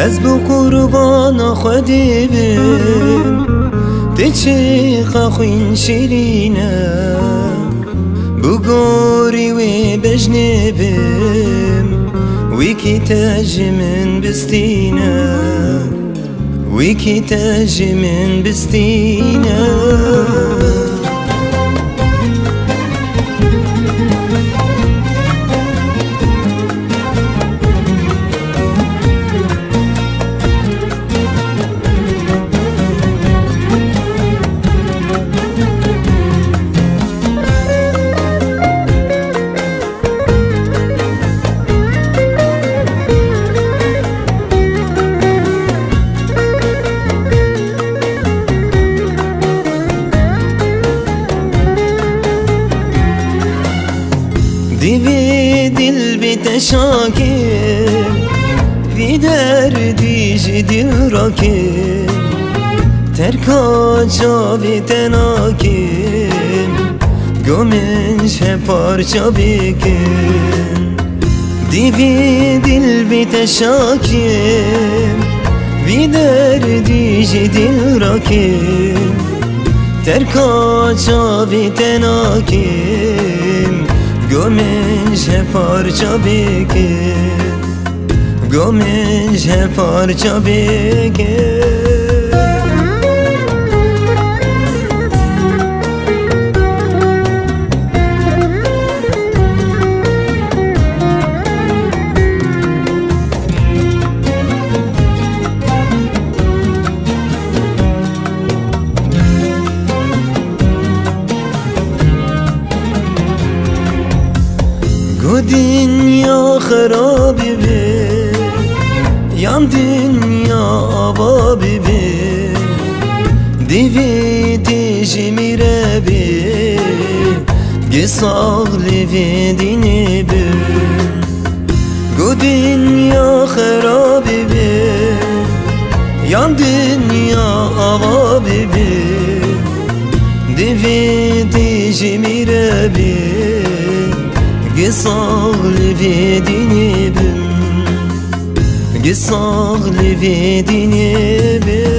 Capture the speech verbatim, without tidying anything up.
Ez bi qurbana Xwedê bim, tu çiqa xwîn şîrîn e. Bi gorî wê bejnê bim, wîkî te ji min bistîne. Wîkî te ji min bistîne. Divê dil bê te şakê, vî derdî ji dil rakê. Terka çavê te nakim, go min ji hev parça bikin. Divê dil bê te şakim, vî derdî ji dil rakim. Terka çavê te nakim, go min ji hev parça bikin. Go min ji hev parça bike. Go dinya xera bibe, yan dinya ava bibe, divê tê ji min re bê, gi sax li vê dînê bim. Go dinya xera bibe, yan dinya ava bibe, divê tê ji min re bê, gi sax li vê dînê bim, gi sax li vê dînê bim.